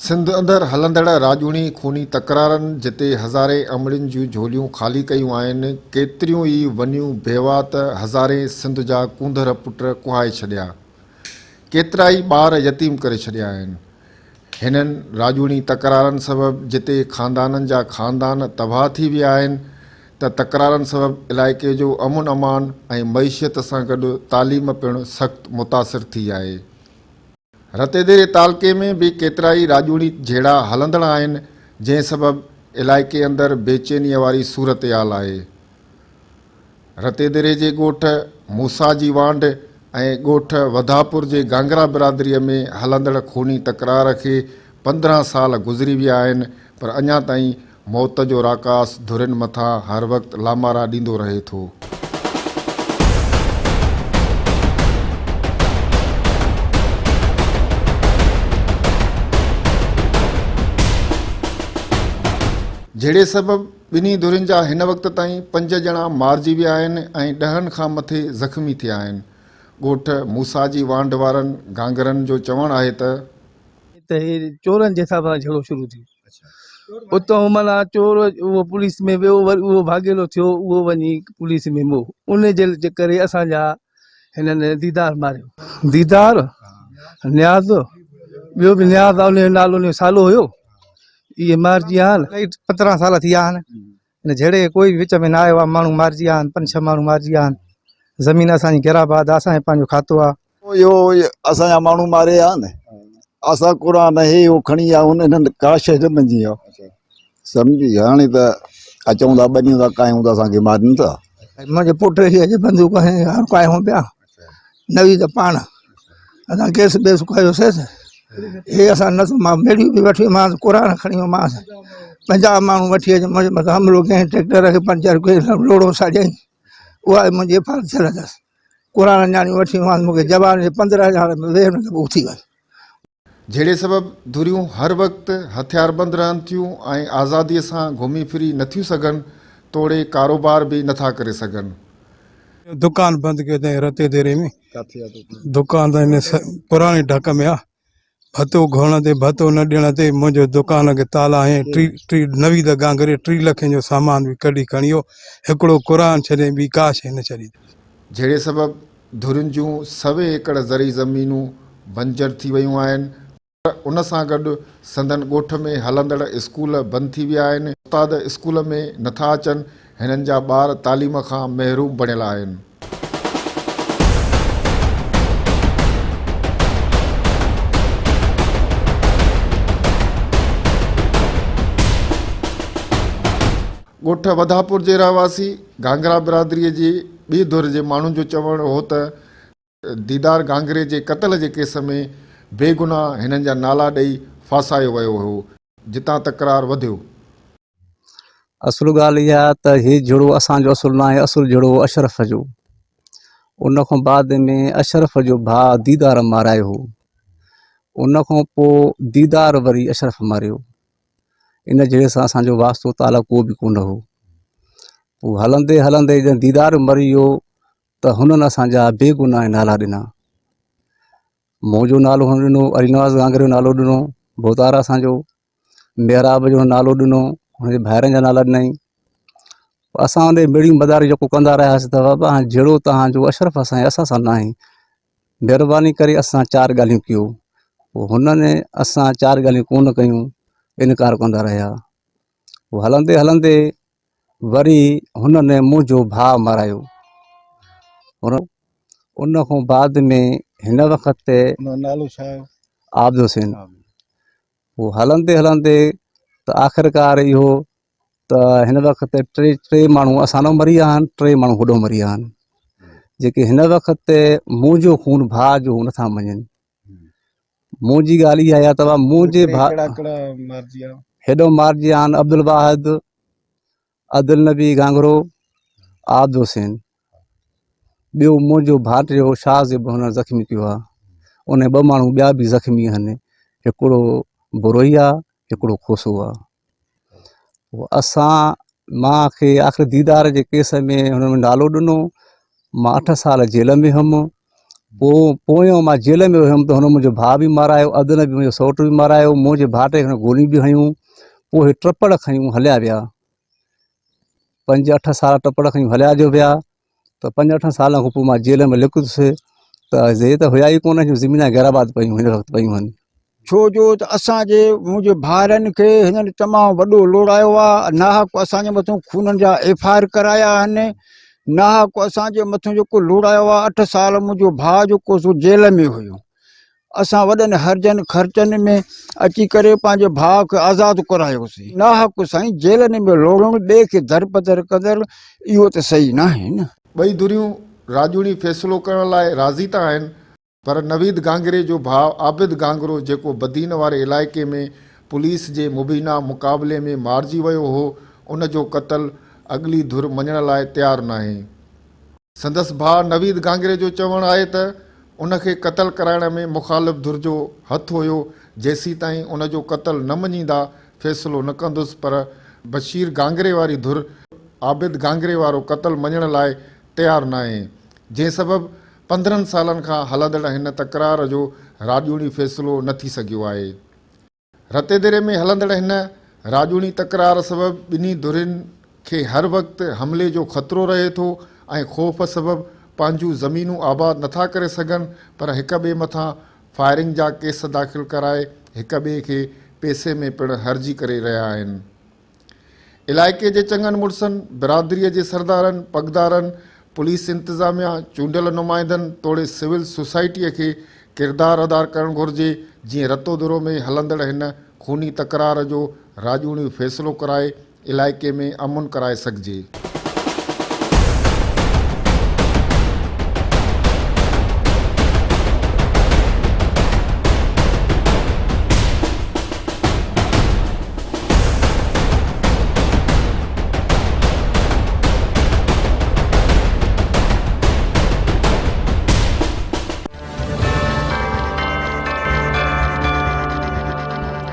سنڌ اندر هلندڙ راڄوڻي خوني تڪرارن جتي هزارين امڙين جون جهوليون خالي ڪيون آهن، ڪيتريون ئي ونيون بيواهه ته هزارين سنڌ جا ڪونڌر پٽ ڪهائي ڇڏيا. ڪيترائي ٻار يتيم ڪري ڇڏيا آهن. هنن راڄوڻي تڪرارن سبب جتي خاندانن جا خاندان تباهه ٿي ويا آهن ته تڪرارن سبب علائقي جو امن امان ۽ معيشت سان گڏ تعليم پڻ سخت متاثر ٿي آهي. رتيديري تعلقي ۾ به ڪيترائي راڄوڻي جهيڙا هلندڙ آهن جنهن سبب علائقي اندر بيچيني واري صورتحال آهي. رتيديري جي ڳوٺ موسيٰ جي وانڍ ۽ ڳوٺ وڌاپور جي گانگرا برادريء ۾ هلندڙ خوني تڪرار کي 15 سال گذري ويا آهن پر اڃا تائين موت جو راڪاس ڌرين مٿان هر وقت لامارا ڏيندو رهي ٿو. جهيڙي سبب ٻنهي ڌرين جا هن وقت تائين پنج ڄڻا مارجي ويا آهن ۽ ڏهن کان مٿي زخمي ٿيا آهن. ڳوٺ موسيٰ جي وانڍ وارن گانگرن جو چوڻ آهي ته. ته هي چورن جي حساب سان جهيڙو شروع ٿيو. اتان معنيٰ چور اهو پوليس ۾ ويو وري اهو ڀاڳيلو ٿيو اهو وڃي پوليس ۾ مئو. ان جي ڪري اسان جا هنن ديدار ماريو. ديدار، نياز، ٻيو به نياز آ ان جو نالو ان جو سالو هيو. اهي مارجي ويا آهن. الائي 15 سال ٿي ويا آهن ان جهيڙي کي ڪوئي به وچ ۾ نه آيو آهي ماڻهو مارجي ويا آهن پنج ڇهه ماڻهو مارجي ويا آهن زمين اسان جي غيرآباد آهي اسان جو پنهنجو کاتو آهي. اهو اسان جا ماڻهو ماري ويا آهن اسان قرآن هي هو کڻي ويا آهن انهن ڪا شيء نه مڃي آهي سمجهي هاڻي ته اچون ٿا ٻنيون ٿا ڪاهيون ٿا اسان کي مارين ٿا. منهنجي پٽ کي اڄ بندوق هنئي هر ڪاهيون پيا نوي ته پاڻ اسان ڪيس بيس ڪيوسيس هي اسان نه مان ميڙيون به وٺي ويومانس قرآن کڻي ويومانس 50 ماڻهو وٺي اچي منهنجي مٿان حملو ڪيائين ٽريڪٽر کي پنچر ڪيائين لوڙهو ساڙيائين اها منهنجي حفاظت ٿيل اٿس قرآن نياڻيون وٺي ويومانس مونکي جوان جي 15 هزار ۾ 20 منٽ پوء اٿي ويس. جهيڙي سبب ڌريون هر وقت هٿياربند رهن ٿيون ۽ آزادي سان گهمي ڦري نٿيون سگهن توڙي ڪاروبار به نٿا ڪري سگهن. دڪان بند ڪيو اٿائين رتي ديري ۾ دڪان ته هن پراڻي ڍڪ ۾ آ ڀتو گهرڻ تي ڀتو نه ڏيڻ تي منهنجو دڪان کي تالا هنيائين ٽي ٽي نويد گانگري ٽي لکين جو سامان به ڪڍي کڻي ويو هڪڙو قرآن ڇڏيائين ٻي ڪا شيء نه ڇڏي. جهيڙي سبب ڌرين جون سوين ايڪڙ زرعي زمينون بنجر ٿي ويون آهن پر ان سان گڏ سندن ڳوٺ ۾ هلندڙ اسڪول بند ٿي ويا آهن، استاد اسڪول ۾ نٿا اچن، هنن جا ٻار تعليم کان محروم بڻيل آهن. ڳوٺ وڌاپور جي رهواسي گانگرا برادري جي ٻي ڌر جي ماڻهن جو چوڻ هو ته ديدار گانگري جي قتل جي ڪيس ۾ بيگناهه هنن جا نالا ڏئي ڦاسايو ويو هو جتان تڪرار وڌيو. اصل ڳالهه اها آهي ته هي جھيڙو اسان جو اصل ناهي اصل جھيڙو هو اشرف جو ان کان بعد ۾ اشرف جو ڀاء ديدار مارايو هو ان کان پوء ديدار وري اشرف ماريو ان جھيڙي سان اسان جو واسطو تعلق ڪو به ڪونه هو پوء هلندي هلندي جڏهن ديدار مري ويو ته هنن اسان جا بيگناهه نالا ڏنا منهنجو نالو هن ڏنو علي نواز گانگري جو نالو ڏنو ڀوتار اسان جو محراب جو نالو ڏنو هن جي ڀائرن جا نالا ڏنائين اسان ان ميڙيون مداري جيڪو ڪندا رهياسين ته بابا هاڻي جهيڙو توهان جو اشرف سان اسان سان ناهي مهرباني ڪري اسان چار ڳالهيون ڪيو پوء هنن اسان چار ڳالهيون ڪونه ڪيون انڪار ڪندا رهيا پوء هلندي هلندي وري هنن منهنجو ڀاء مارايو ان کان بعد ۾ هن وقت نالو ڇا هيو؟ عابد حسين پوء هلندي هلندي ته آخرڪار اهو ته هن وقت ٽي ٽي ماڻهو اسان ڏانهن مري ويا آهن ٽي ماڻهو هوڏانهن مري ويا آهن جيڪي هن وقت منهنجو خون ڀاء جو نٿا مڃن منهنجي ڳالهه اها آهي ته منهنجي ڀاء هيڏو مارجي ويا آهن عبدالواحد عبدالنبي گانگرو عابد حسين ٻيو منهنجو ڀائٽيو شاهه زيب هن زخمي ڪيو آهي ان ٻه ماڻهو ٻيا به زخمي آهن هڪڙو بروهي آهي هڪڙو کوسو آهي پوء اسان مان کي آخر ديدار جي ڪيس ۾ هن ۾ نالو ڏنو مان اٺ سال جيل ۾ هيم. پوء پويون مان جيل ۾ هيم ته هن منهنجو ڀاء به مارايو، عدن به منهنجو سئوٽ به مارايو، منهنجي ڀائٽي کي هن گوليون به هنيون، پوء هي ٽپڙ کنيون هليا ويا. پنج اٺ سال ٽپڙ کنيون هليا جو ويا ته پنج اٺ سالن کان پوء مان جيل ۾ لڪس ته هي ته هيا ئي ڪونه جو زمينان غير آباد پيون هن وقت پيون آهن. ڇو جو ته اسان جي منهنجي ڀائرن کي هنن تمام وڏو لوڙايو آهي ناحق اسان جي مٿون خونن جا ايف I R ڪرايا آهن ناحق اسان جي مٿون جيڪو لوڙايو آهي اٺ سال منهنجو ڀاء جيڪو سو جيل ۾ هيو اسان وڏن هرجن خرچن ۾ اچي ڪري پنهنجي ڀاء کي آزاد ڪرايوسين ناحق سائين جيلن ۾ لوڙڻ ٻئي کي درپدر ڪندڙ اهو ته صحيح ناهي نه. ٻئي ڌريون راڄوڻي فيصلو ڪرڻ لاء راضي ته آهن پر نويد گانگري جو ڀاء عابد گانگرو جيڪو بدين واري علائقي ۾ پوليس جي مبينا مقابلي ۾ مارجي ويو هو ان جو قتل اڳلي ڌر مڃڻ لاء تيار ناهي. سندس ڀاء نويد گانگري جو چوڻ آهي ته ان کي قتل ڪرائڻ ۾ مخالف ڌر جو هٿ هيو جيسيتائين ان جو قتل نه مڃيندا فيصلو نه ڪندس پر بشير گانگري واري ڌر عابد گانگري وارو قتل مڃڻ لاء تيار ناهي جنهن سبب 15 سالن کان هلندڙ هن تڪرار جو راڄوڻي فيصلو نه ٿي سگهيو آهي. رتيديري ۾ هلندڙ هن راڄوڻي تڪرار سبب ٻنهي ڌرين کي هر وقت حملي جو خطرو رهي ٿو ۽ خوف سبب پنهنجون زمينون آباد نٿا ڪري سگهن پر هڪ ٻئي مٿان فائرنگ جا ڪيس داخل ڪرائي هڪ ٻئي کي پئسي ۾ پڻ هرجي ڪري رهيا آهن. علائقي جي چڱن مڙسن، برادريء جي سردارن، پڳدارن، پوليس انتظاميا، چونڊيل نمائندن توڙي سول سوسائٽيء کي ڪردار ادا ڪرڻ گهرجي جيئن رتودرو ۾ هلندڙ هن خوني تڪرار جو راڄوڻي فيصلو ڪرائي علائقي ۾ امن ڪرائي سگهجي.